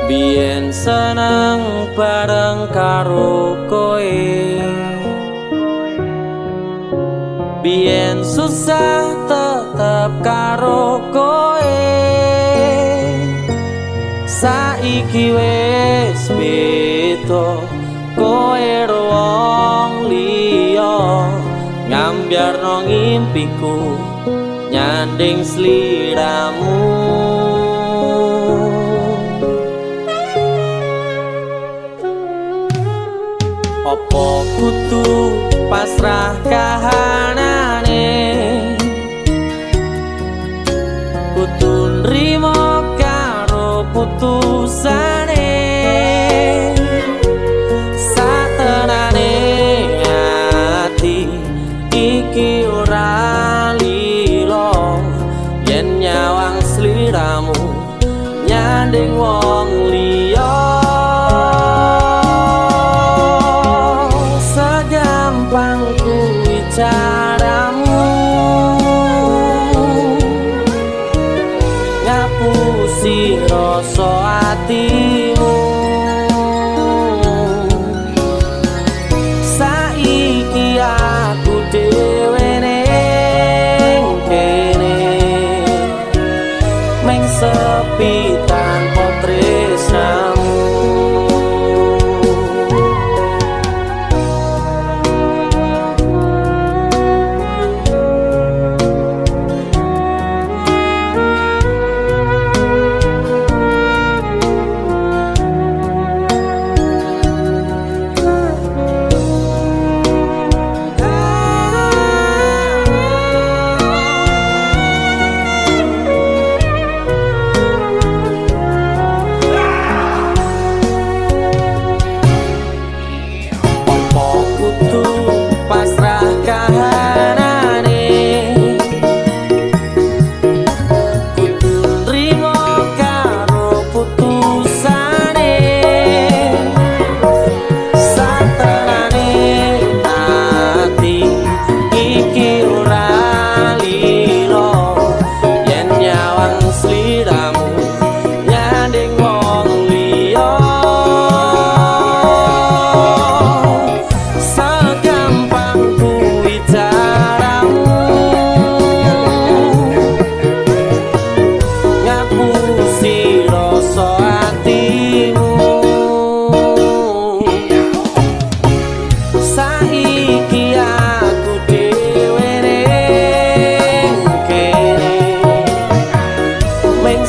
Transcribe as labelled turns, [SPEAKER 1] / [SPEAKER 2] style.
[SPEAKER 1] Biyen seneng bareng karo kowe, biyen susah tetep karo kowe. Saiki wis beda, kowe wong liya, ngambyarno ngimpiku nyanding sliramu. Apa kudu pasrah kahanane, kudu nrimo karo putusane. Satenane ati iki ora lilo, yen nyawang sliramu nyanding wong liya. Segampang kuwi caramu ngapusi rasa atimu. Saiki aku dhewe ning kene, mung sepi tanpa tresnamu. Pasrah kahanane, kudu nrimo karo putusane. Satenane ati iki ora lilo, yen nyawang sliramu nyanding wong liya. Segampang kuwi caramu ngapusi rasa atimu. Saiki aku dhewe ning kene, mung